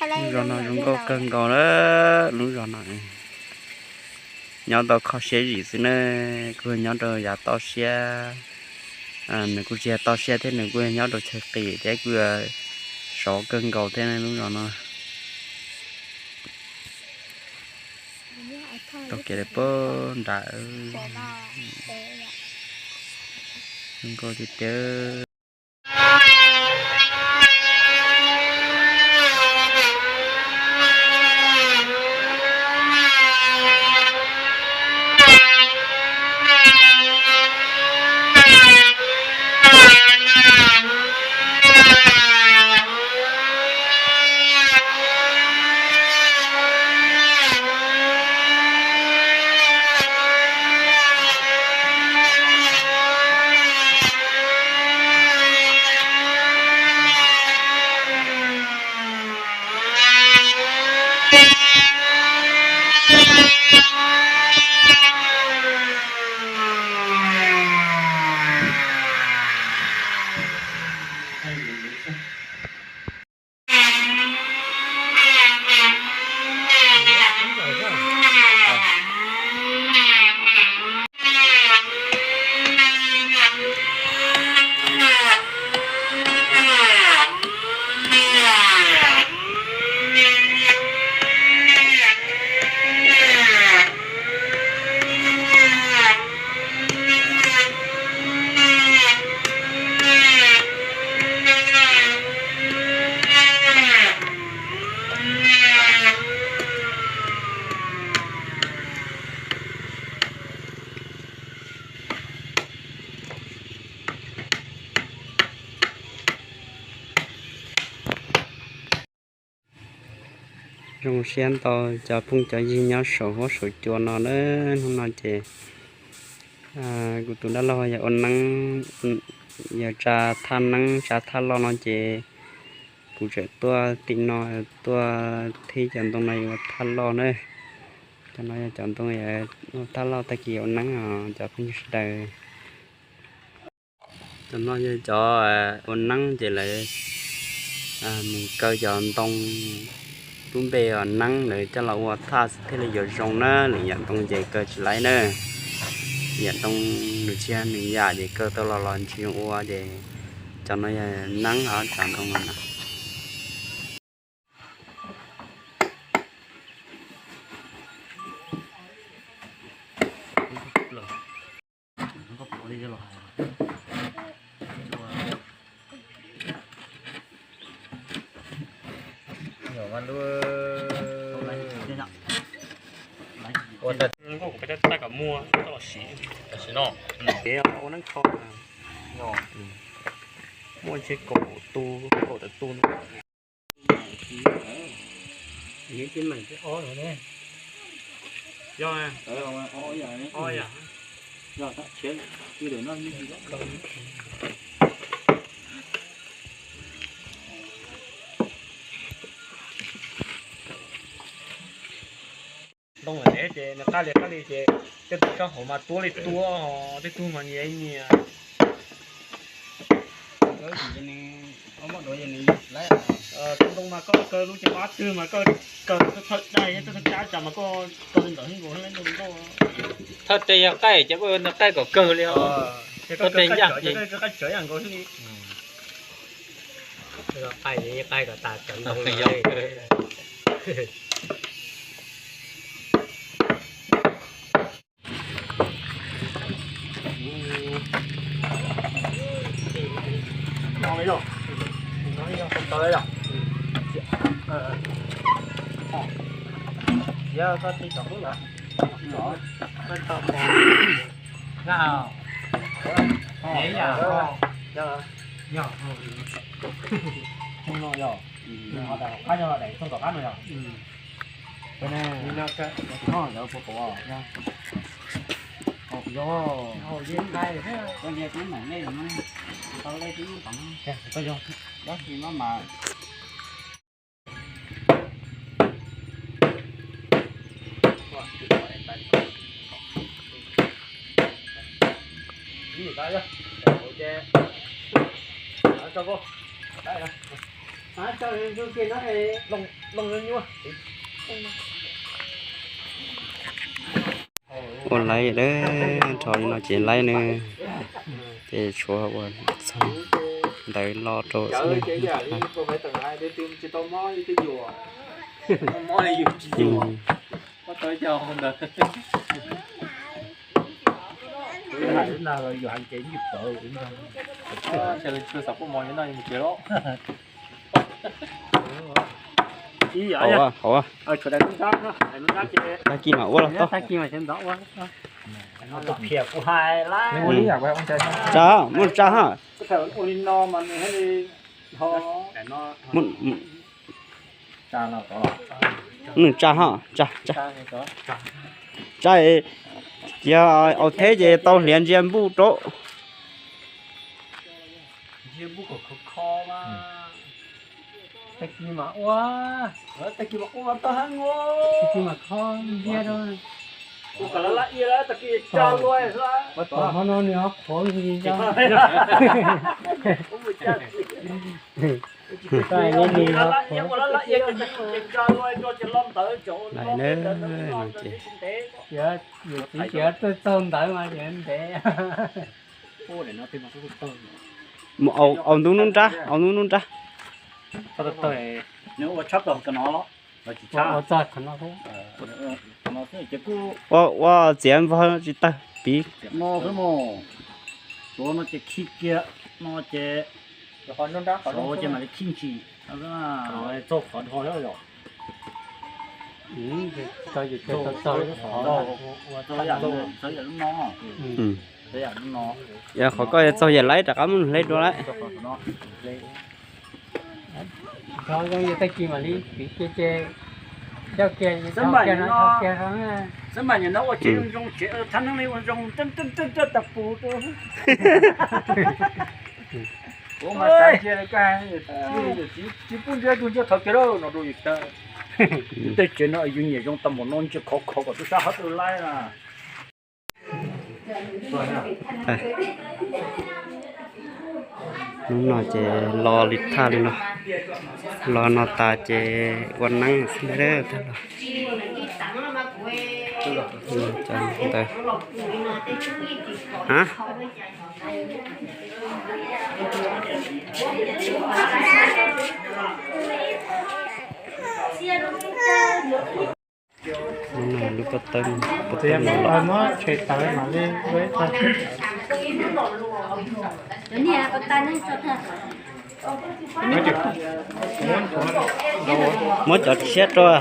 Lub zos no zoo nkauj kawg nkaus na, lub zos no nyob tau kho siab zim xwb na, kuj nyob rau yav toj siab. Nws kuj tsis yog toj siab thiab, nws kuj nyob rau chaw qis thiab kuj sov kawg nkaus thiab lub zos no. Taug kev puag nram, zoo nkauj tiag tiag. Zoo siab ntau cov phooj cov ywg nyob saum huab saum cua no na. Hnub no ces kuv tus dab laug yog ua neeb, yog tsa thaj neeb tsa thaj loj no ces kuv tseem tuaj tim no tuaj thib cov ntoo no yuav ua thaj loj na. Cov no yog cov ntoo ua thaj loj tag kis ua neeb os cov phooj ywg sawv daws. Cov no yog cov ua neeb ces lawv mus kaw cov ntoo lub npe os neeb lawv coj los ua thaj thiaj li yuav zoo na. Lwm yam ntoo ces kaw tsis laib na. Yam ntoo nws tsis yog nws yam ces kaw tau los los tsis zoo ua ces cov no yog neeb os cov ntoo no na. Nkauj kuv peb tab tom muaj coj los siv, tam sim no kev ua neeb kho, muaj ntshe kaum tus, kaum tawm tus no. Yog, ob yam. Ntoo lawm ces nws qab li qab li ces tej tus sab hauv mas tuab li tuab, tej tug mas nyias nyias. Tus ntoo mas koj kaw lub ces qab twg mas koj kaw thawj daim, thawj cab tas mas koj kaw li ntawd ib nkaus ntoo. Thawj tej yog qaij ces ntawd qaij kom kawg li os. Thawj tej ncaj ces qaij tsawv yam nkaus xwb li. Qaij, qaij kom tas cov ntoo. Ua laib dawb, nrho li no ces laib ne. Ces tshuav ua txog ntawd lo rau xwb. Hauv, hauv. Tag kis mam ua los tau. Tsa, muab tsa ha. Nws tsa ho, tsa, tsa. Tsa, yog au theb ces tau hliav ntsia npuj rau. Tag kis mam ua, tag kis mam ua tau heev ua, tag kis mam kho ntsia rau. Tom no nws ho qhuav nti. Laim ne, no ces yus txiv tias tuaj txog ntawd mas tias ntev. Mus au ntub nub nrab, au ntub nub nrab. Ua txiav npog tsis tawg piv. No xwb mas, tuav no ces khi kiag, no ces, ces mam li khi ntsis, txaug qhov dhos yom. Txaug yam lub no, txaug yam lub no. Yog qhov koj yuav txaug yam laib rov qab muab nws hle dua lawm. Xab mas nim no ua tsev zoo zoo, tsev thab neeb li ua zoo, tag pus. Kuv mas xav ntsia li koj, tsis pub ntsia tus ntsia qhov kiag no rau yus. Tej tsev no yus nyiam zoo tau npaum no, ntsia khov kho kom tub sab hov tau laib na. Hnub no ces lo li thaj li no, lo no tas ces ua neeb xwb ntag. Ntawd, a, lub pob tawb, pob tawb no los. Muab cov tshiab rau.